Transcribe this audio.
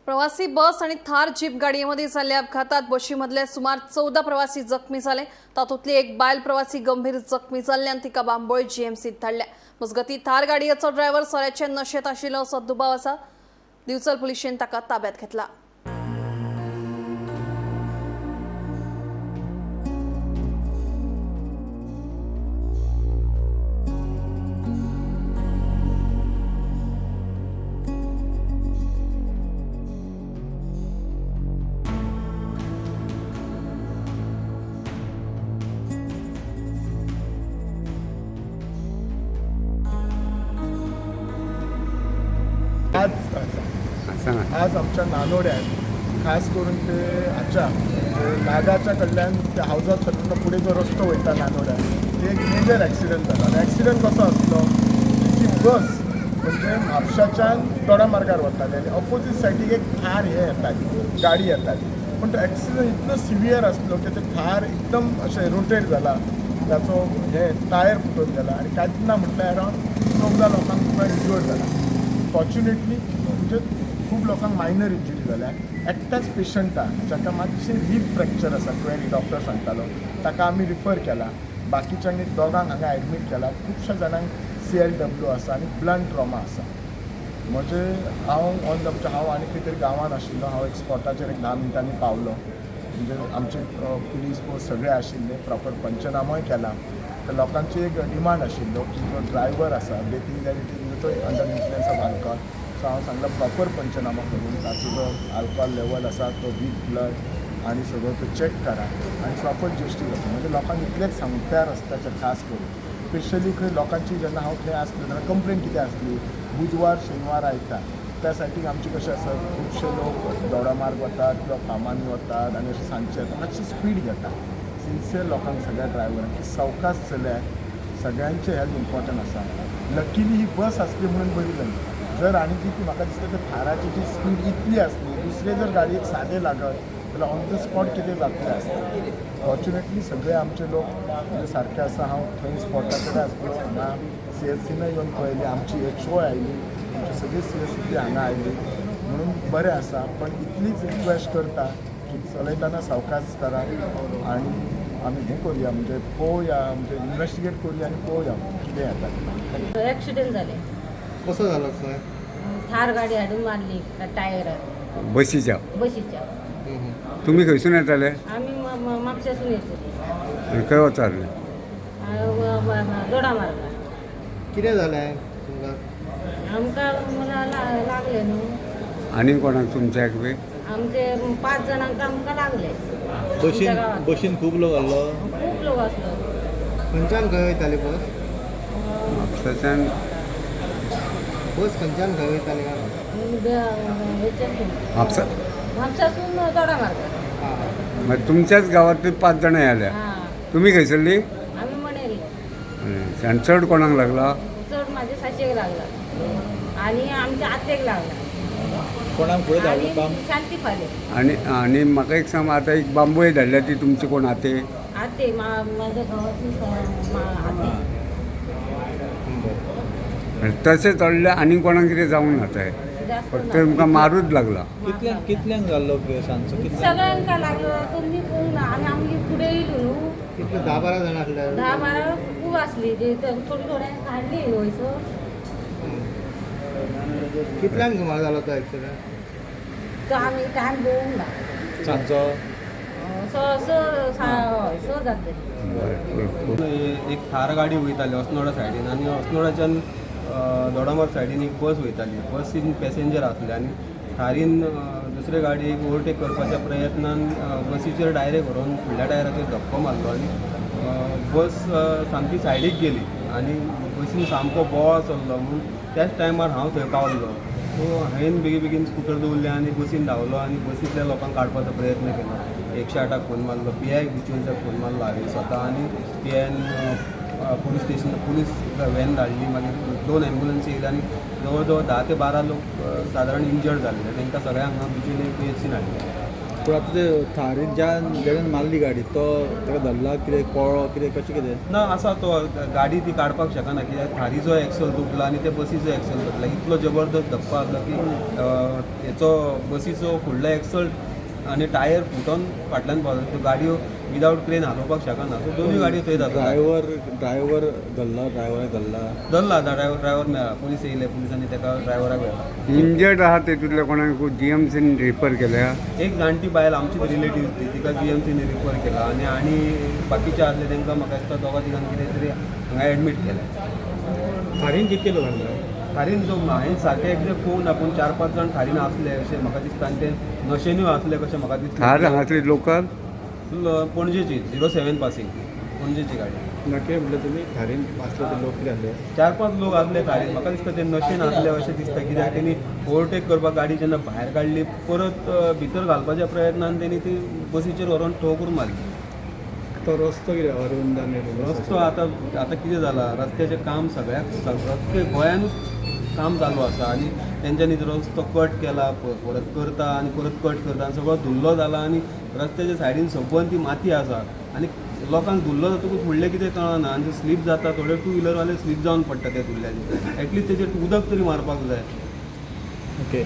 प्रवासी बस आणि थार जीप गाडयेमध्ये झालेल्या अपघातात बशीमधले सुमार 14 प्रवासी जखमी झाले. तातूंतली एक बायल प्रवासी गंभीर जखमी जाल्ल्यान तिका बांबोळे जीएमसीत धाडल्या. मजगती थार गाडयेचो ड्रायव्हर सोऱ्याचे नशेंत आशिल्लो असो दुबाव आसा. दिवचल पुलिशेन ताका ताब्यात घेतला. आज सांगा. आज आमच्या नानोड्यात खास करून ते हाच्या नागाच्या कडल्यान त्या हावजात सरकून फुडें जो रस्तो वयता नानोड्यात ते एक मेजर एक्सिडंट जाला. आनी एक्सिडंट कसो आसलो की ती बस म्हणजे म्हापशाच्यान दोडा मार्गार वताली आनी ऑपोजीट सायडीक एक थार हे येताली, गाडी येताली. पूण तो एक्सिडंट इतलो सिवियर आसलो की ते थार एकदम अशें रोटेट जाला, ताचो हे टायर फुटून गेला आनी कांयच ना म्हटल्यार अरावंड 14 लोकांक तुका इंजर्ड जाला. फॉर्च्युनेटली म्हणजे खूब लोकांक मायनर इंजुरी जाल्या. एकट्याच पेशंटाक जाका मातशें रीब फ्रॅक्चर आसा क्वेरी डॉक्टर सांगतालो ताका आमी रिफर केला. बाकीच्यांनी दोगांक हांगा एडमीट केला. खुबश्या जाणांक CLW आसा आनी ब्लंट ट्रॉमा आसा. म्हणजे हांव ऑन the हांव आनी खंय तरी गांवांत आशिल्लो. हांव एक स्पॉटाचेर एक 10 मिनटांनी पावलो. म्हणजे आमचे पुलीस फोर्स सगळे आशिल्ले, प्रॉपर पंचनामोय केला. तर लोकांची एक डिमांड आशिल्लो की जो ड्रायव्हर आसा they think that it is तो under influence of alcohol. So हांव सांगला प्रॉपर पंचनामो करून ताचो जो आल्कोहोल लेवल आसा तो वीथ ब्लड आनी सगळो तो चॅक करा आनी प्रॉपर जस्टीस जाता. म्हणजे लोकांक इतलेंच सांगू त्या रस्त्याचेर खास करून स्पेशली खंय लोकांची जेन्ना हांव थंय आसलो तेन्ना कंप्लेन कितें आसली, बुधवार शेनवार आयतार त्या सायडीक आमचे कशें आसा खुबशे लोक दोडा मार्ग वतात किंवा फामांनी वतात आनी अशें सांजचे येता मातशी स्पीड घेता. सिन्सियर लोकांक सगळ्या ड्रायव्हरांक की सवकास चलयात, सगळ्यांचें हेल्थ इम्पॉर्टंट आसा. लकीली ही बस आसली म्हणून बरी जाली. जर आनी ती म्हाका दिसता ते थाराची जी स्पीड इतली आसली दुसरे जर गाडयेक सादें लागत जाल्यार ऑन the spot कितें जातलें आसलें. फॉर्च्युनेटली सगळे आमचे लोक म्हणजे सारके आसा. हांव थंय स्पॉटा कडेन आसलो. हांगा CSCन येवन पळयली, आमची HO आयली, आमची सगळी CSC हांगा आयली म्हणून बरें आसा. पण इतलीच रिक्वेस्ट करता की चलयतना सावकास करा आनी आमी हें करुया म्हणजे पळोवया म्हणजे इन्वेस्टिगेट करुया आनी पळोवया कितें येता तें. ॲक्सिडेंट झाले. कसो जालो खंय? थार गाडी हाडून मारली टायरार. बसीच्या? बशीच्या. तुमी खंयसून येताले? आम्ही म्हापशासून येत होते. आनी खंय वताले? दोडा मार्गा. कितें जालें तुमकां? आमकां मला लागले न्हू. आनी कोणाक तुमच्याक बी? आमचे 5 जणांक आमकां लागले. बशीन आमच्या गावात. बशीन खूब लोक आसलो. खूप लोक असलो. खंयच्यान खंय वयताली बस? म्हापशाच्यान. बस खंयच्यान खंय वयताली काय? ह्याच्यातून म्हापसा. म्हापशासून दोडा मार्गा. हां हां. मागीर तुमच्याच गांवांतली 5 जाणां आयल्या. हां. तुमी खंयसरली? आम्ही मणेरी. आनी चड कोणाक लागला? चड माझ्या सासयेक लागला आणि आमच्या आत्याक लागला. कोणाक फुडें आणि धाडलो काम. शांती फाले. आनी आनी म्हाका एक सांग, आतां एक बांबोळे धाडल्या ती तुमची कोण आते? आते माझ्या घोवाची आते. तशें चडलें आनी कोणाक कितें जावंक ना तें? जास्त फक्त ना. तुमकां मारूच लागला. कितल्यांक कितल्यांक जाल्लो सांजचो कितल्यांक? सगळ्यांका लागलो तो मी पोवंक ना आनी आमगे फुडें येयलो न्हू. कितले 10-12 जाणां आसले? 10-12 खूब आसली ते थोडी थोड्यांक हाडली वयसर. कितल्यांक सुमार जालो तो एक्सिडंट? तो आमी टायम पळोवंक ना. सांजचो. स स स जातली. बरें. एक थार गाडी वयताली अस्नोडा सायडीन आनी अस्नोडाच्यान दोडामार्ग सायडीन एक बस वयताली. बसीन पॅसेंजर आसले आनी थारीन दुसरे गाडयेक ओवरटेक करपाच्या प्रयत्नान बसीचेर डायरेक्ट व्हरोन फुडल्या टायराचेर धपको मारलो आनी बस सामकी सायडीक गेली आनी बसीन सामको बोवाळ चल्लो. म्हूण त्याच टायमार हांव थंय पावलो. सो हांवें बेगीन बेगीन स्कुटर दवरली आनी बसीन धांवलो आनी बसींतल्या लोकांक काडपाचो प्रयत्न केलो. 108 फोन मारलो, PI बिचोलच्याक फोन मारलो हांवें स्वता आनी PIन पुलीस स्टेशन पुलीस व्हॅन धाडली. मागीर 2 एम्बुलन्सी येयली आनी जवळ जवळ 10 ते 12 लोक सादारण इंजर्ड जाल्ले. तांकां सगळ्यांक हांगा बिचोले PHCन हाडले. पूण आतां ते थारीन ज्या जेणेन मारली गाडी तो ताका धरला कितें कळ्ळो कितें कशें कितें? ना, आसा तो गाडी ती काडपाक शकना कित्याक थारीचो एक्सल तुटला आनी ते बसीचो एक्सल तुटला. इतलो जबरदस्त धप्पा आसलो की हेचो बसीचो फुडलो एक्सल आनी टायर फुटोन फाटल्यान पावलो. त्यो गाडयो विदावट क्रेन हालोवपाक शकना, सो दोनूय गाडयो थंयच आसा. ड्रायव्हर ड्रायव्हर धरला, ड्रायव्हराक धरला? धरला ड्रायव्हर, ड्रायव्हर मेळ्ळा. पुलीस येयले, पुलिसांनी ताका ड्रायव्हराक व्हेला. इंजर्ड आहा तेतूंतल्या कोणाक जीएमसीन रिफर केल्या? एक जाणटी बायल आमचीच रिलेटीव ती, तिका जीएमसीन रिफर केला आनी आनी बाकीचे आसले तांकां म्हाका दिसता दोगा तिगांक कितें तरी हांगा एडमीट केलें. थारीन कितके लोक आसले? थारीन जो हांवें सारकें एक्झॅक्ट पळोवंक ना, पूण चार पांच जाण थारीन आसले अशें म्हाका दिसता आनी ते नशेनूय आसले कशें म्हाका थार दिसता. आसली लोकल? पणजेची, 07 पासींग, पणजेची गाडी. ना, कितें म्हटलें तुमी, थारीन आसले ते लोक कितें आसले? चार पांच लोक आसले थारीन. म्हाका दिसता ते नशेन आसले अशें दिसता, कित्याक तेणी ओवरटेक करपाक गाडी जेन्ना भायर काडली, परत भितर घालपाच्या प्रयत्नान तेणी ती बसीचेर व्हरोन ठोक करून मारली. तो रस्तो कितें अरविंद आनी रस्तो आतां आतां कितें जाला, रस्त्याचें काम सगळ्याक सगळे गोंयानूच काम चालू आसा आनी तेंच्यांनी तो रस्तो कट केला, परत करता आनी परत कट करता आनी सगळो धुल्लो जाला आनी रस्त्याच्या सायडीन सबंद ती माती आसा आनी लोकांक धुल्लो जातकूच फुडलें कितें कळना आनी स्लीप जाता. थोडे टू व्हिलरवाले स्लीप जावन पडटा त्या धुल्ल्याचेर. एटलीस्ट तेचेर उदक तरी मारपाक जाय. ओके.